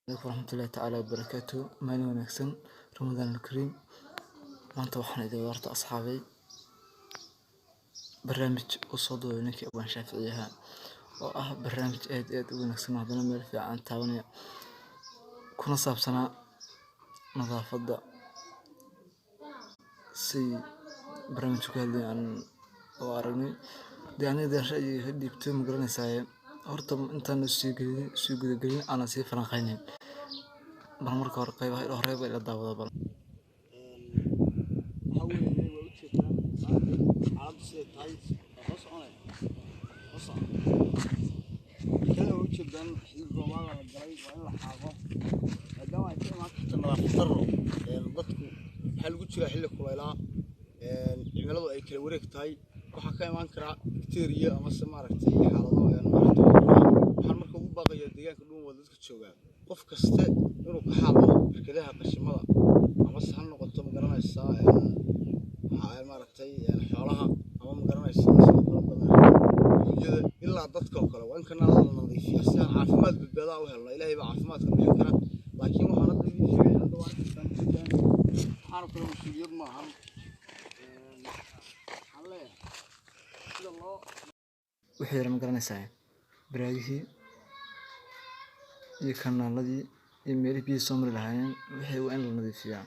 Alaykum waraxmatullaahi tacaala wabarakaatuh. Maalin wanaagsan, Ramadaan alkariim. Maanta waxaan idin horta, asxaabay, barnaamij uu soo duubay ninkii Abwaan Shaafici ahaa, oo ah barnaamij aad iyo aad u wanaagsan, haddana meel fiican taabanaya, kuna saabsanaa nadaafadda. Si barnaamijka ku hadlay aan oo aragnay dee, aniga ra'yiga ka dhiibtay, ma garanaysaa? Horta intaan sii gudagelin aanan sii falanqeynin, bal marka hore qaybaha horeyba ila daawada bal. Waxaa weeye, waa ujeedaan xaaladdu siday tahay. Waa soo soconaya, soo socon kale. Waa ujeedaan, xilli roobaada la galay, waa in la xaaqo maadaama ay ka imaan karto nadaafad darro. Dadku waxaa lagu jiraa xilli kulaylaa, cimiladu ay kala wareeg tahay. Waxaa ka imaan karaa bacteria amase, maaragtay, xaalado, maaragtay. Waxaan marka ugu baaqayaa deegaanka Dhuunwal dadka joogaa, qof kaste inuu ka xaaqo barkadaha qashimada, amase ha noqoto, magaranaysaa, maaragtay, xoolaha ama, magaranaysaa, sidoo kale dameeraha, dunyada ilaa dadka oo kale. Waa in kanaalada la nadiifiyaa si aan caafimaad badbaadaa u helno. Ilaahay baa caafimaadka bixin kara, laakiin waxaan hadda idiin sheegaya, hadda waa arkaysaan, ujeedaan, waxaana kale mas-uuliyad ma ahan. Waxaan leeyahay sida loo Wuxuu yara, ma garanaysaa, baraagihii iyo kanaaladii iyo meelihii biyihii soo mari lahaayeen, wixii waa in la nadiifiyaa.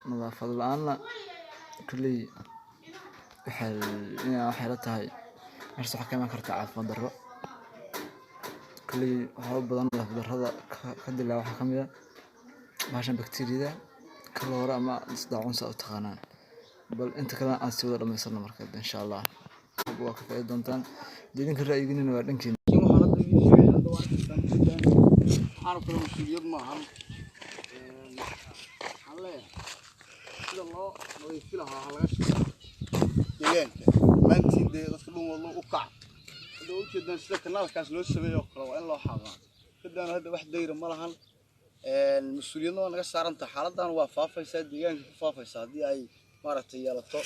Nadaafad la-aanna kolley waxay la tahay meeshaas waxaa ka imaan karta caafimaad darro. Kolley waxyaabo badan nadaafad darrada ka dilaa waxaa ka mid ah bahashan bakteeriyada, kaloora ama daacuun saa u taqaanaan. Bal inta kalena aan sii wada dhamaysano marka, insha Allah waa ka faa'iidi doontaan. Dee idinka ra'yigiinina waa dhankiina. Laakiin waxaan hadda idiin sheegaya, hadda waa arkaysaan, ujeedaan, waxaana kale mas-uuliyad ma ahan. Waxaan leeyahay sida loo nadiifi lahaa ha laga shaqeeyo deegaanka maantiin. Dee dadka Dhuunwadlo u kac. Hadda waa ujeedaan sida kanaalkaas loo sameeyo oo kale, waa in loo xaaqaa. Kadaan hadda wax dayra ma lahan, mas-uuliyadna waa naga saaran tahay. Xaaladdan waa faafaysaa, deegaanka ku faafaysaa haddii ay, maaragtay, yeelato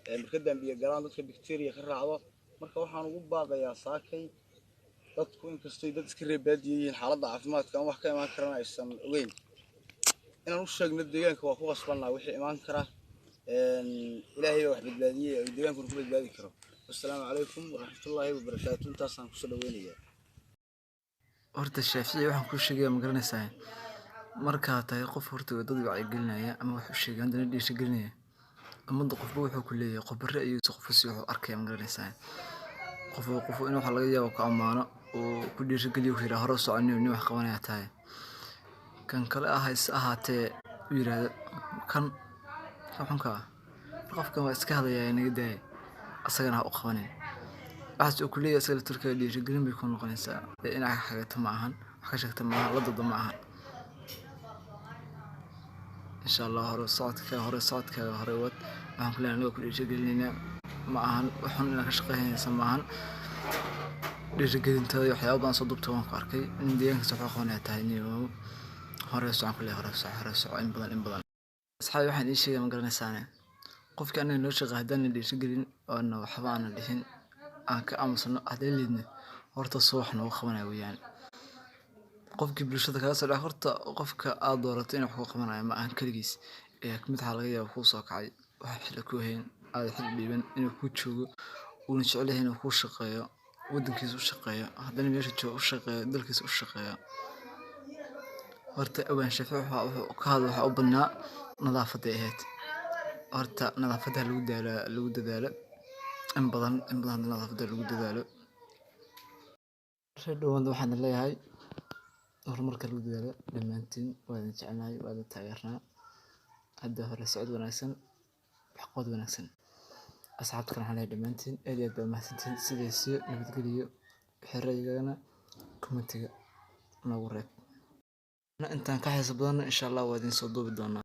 barkadan biyo galaan, dadka bacteria ka raacdo. Marka waxaan ugu baaqayaa saakay dadku, inkastay dad iska reer baadiye yihiin, xaaladda caafimaadka aan wax ka imaan karana aysan ogeyn, inaan u sheegno deegaanka waa ku qasbanaa wixii imaan kara. Ilaahay baa wax badbaadiyey oo deegaankuna ku badbaadi karo. Wassalaamu calaykum waraxmatullaahi wabarakaatu. Intaasaan kusoo dhaweynayaa. Horta Shaafici, waxaan kuu sheegaya, ma garanaysaa, markaa tahay qof horta dad wacyigelinaya ama wax u sheegaya, haddana dhiirigelinaya ummadda, qofba wuxuu ku leeyahay, qofba ra'yigiisa, qofba si wuxuu arkaya, ma garanaysaa. Qof qof in waxa laga yaabo ku ammaano oo ku dhiirigeliyo, ku yidhaha hore u soco, nin wax qabanaya tahay. Kan kale ah is ahaatee u yiraahdo kan kan xunka ah, qofkan waa iska hadlayaa, naga daaya, asagana ha u qabanin waxaas uu ku leeyahay. Isaga laftirkeeda dhiirigelin bay ku noqonaysaa. Ee inaad xagato ma ahan, wax ka sheegto ma ahan, la doodo ma ahan. Insha Allah hore socodkaaga hore wad. Waxaan ku leeyahay anaga ku dhiirigelinaynaa ma ahan waxun inaad ka shaqeynaysa ma ahan. Dhiirigelintada iyo waxyaabo badan soo duubta waan ku arkay in deegaankaas wax u qabanaya tahay. Niyow, hore socon ku leeyahay, hore soco, hore soco, in badan, in badan. Asxaabi, waxaan idiin sheegaya, ma garanaysaane, qofka anaga noo shaqeeya haddaan dhiirigelin oona waxba aanan dhihin, aan ka aamusno, haddii liidno, horta soo wax noogu qabanaya weeyaan. Qofkii bulshada kaga soo dhaca, horta qofka aad dooratay inuu wax kuu qabanayo ma ahan kaligiis ee mid waxaa laga yaabaa kuu soo kacay, wax xil ku hayn, aad xil dhiiban, inuu kuu joogo, uuna jecel yahay inuu kuu shaqeeyo, wadankiisa u shaqeeyo, haddana meesha joogo u shaqeeyo, dalkiisa u shaqeeyo. Horta Abwaan Shaafici wuxuu ka hadlo waxaa u badnaa nadaafaday ahayd. Horta nadaafadda lagu dadaalo, lagu dadaalo in badan, in badan nadaafadda lagu dadaalo. Reer Dhuunwal waxaan leeyahay horumarka lagu dadaalo. Dhammaantiin waa idin jecelnahay, waa idin taageernaa. Hadda hore socod wanaagsan, waxqabad wanaagsan. Asxaabta kale waxaan leeyahay dhammaantiin aad iyo aad baa mahadsantihiin. Sidaas iyo nabadgelyo. Wixii ra'yigana commentiga noogu reeb. Intaan ka xiiso badan, insha Allah, waa idin soo duubi doonaa.